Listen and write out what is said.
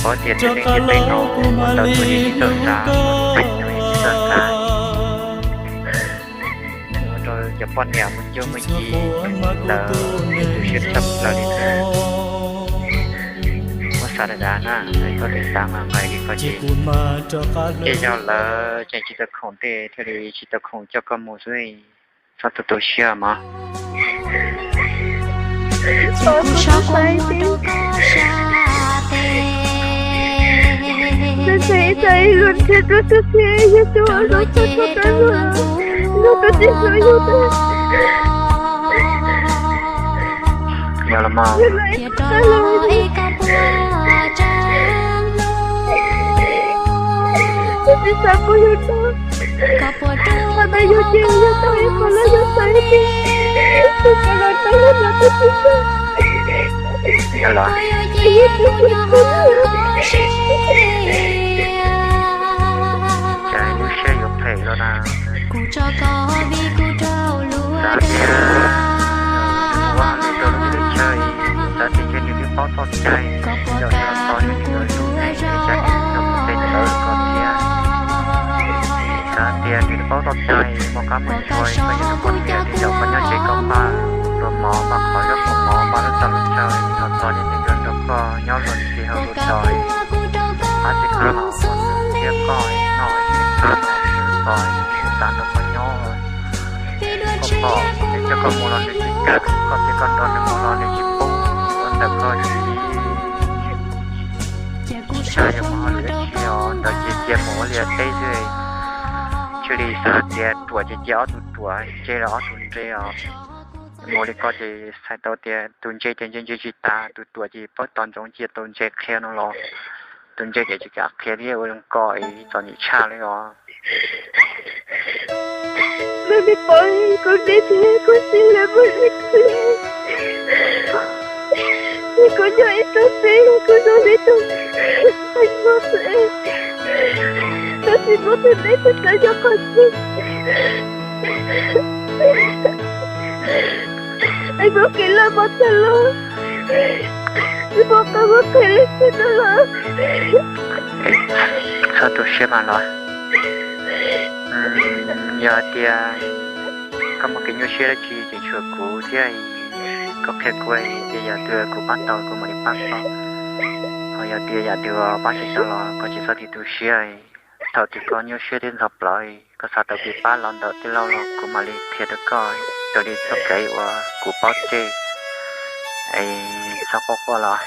Paub tias txawm tias tej no mus tau tuaj yeej tsis txawj xav, txawj xav. Ua rau cov poj niam mus cuag mus yig lawv tu siab tshaj plaws li thiab. Muab xav dav dav na, koj twb xav mas nqaim li ko ces, ces yog lawv tseem tsis tau khoom tej thiaj li tsis tau khoom coj koj mus xwb. Txhob tu tu siab mog. Yog los mas. Yog los. Cas lub siab yuav phem los na. Xav tias ua hauj lwm rau lub teb chaws, xav tias nws twb paub txoj cai, yog txog nws yuav hlub nws, cas nws tsis tau mus ntes lawv ko thiab. Xav tias nws twb paub txoj cai, muaj qab muaj ntsuag, koj yog tus poj niam, nws caum koj nyob tsev koj pab luag mov, pab qhov zaub qhov mov, pab lub txaj lub chaw, los txog ces nws yuav nrog koj nyob luag txiv hauv luag dos, pab tsis qab los ua nws thiab koj noj tsis qab los nws txog tsis xav nrog koj nyob. Koj pom nws coj koj mus los nws tsis kam, koj thiab koj nrog nws mus los nws tsis pub ua ntawm koj siv. Xyov yog mus hauj lwm dab tsi os, ntawd ces cia mus ua liaj teb xwb, thiaj li xav tias ruam ces cia ob tug ruam, ntse los ob tug ntse os. Mus li ko ces txhais tau tias tus ntse ces ntse ntse tsis tas, tus ruam ces paub tos ntsoov cia tus ntse qhia no los tus ntse ces tsis kam qhia thiab, ua zoo ko es txom nyem tshaj li os. Mej, mej pom kuv deb thiab kuv siv lawv muaj dab tsi? Kuv nyob ib tug teb, kuv zoo li tus nqaij muag xwb, tab sis muab tus deb tus tsav nyob qhov twg? Es muab kev laj mos tag los, es muab qab muab qhia li xwb no los. Txhob tu siab mas los. Yog hais tias koj muaj kev nyuaj siab dab tsi ces tshuav kuv thiab, koj qhia kuv tias yam twg kuv pab tau kuv mam li pab koj. Ho yog tias yam twg pab tsis tau los koj tsis txhob tu siab. Thaum twg koj nyuaj siab thiab ntxhov plawv, koj xav tau kev pab los ntawm tij laug los kuv mam li qhia rau koj raws li txoj kev uas kuv paub tseg. Es txhob quaj quaj los.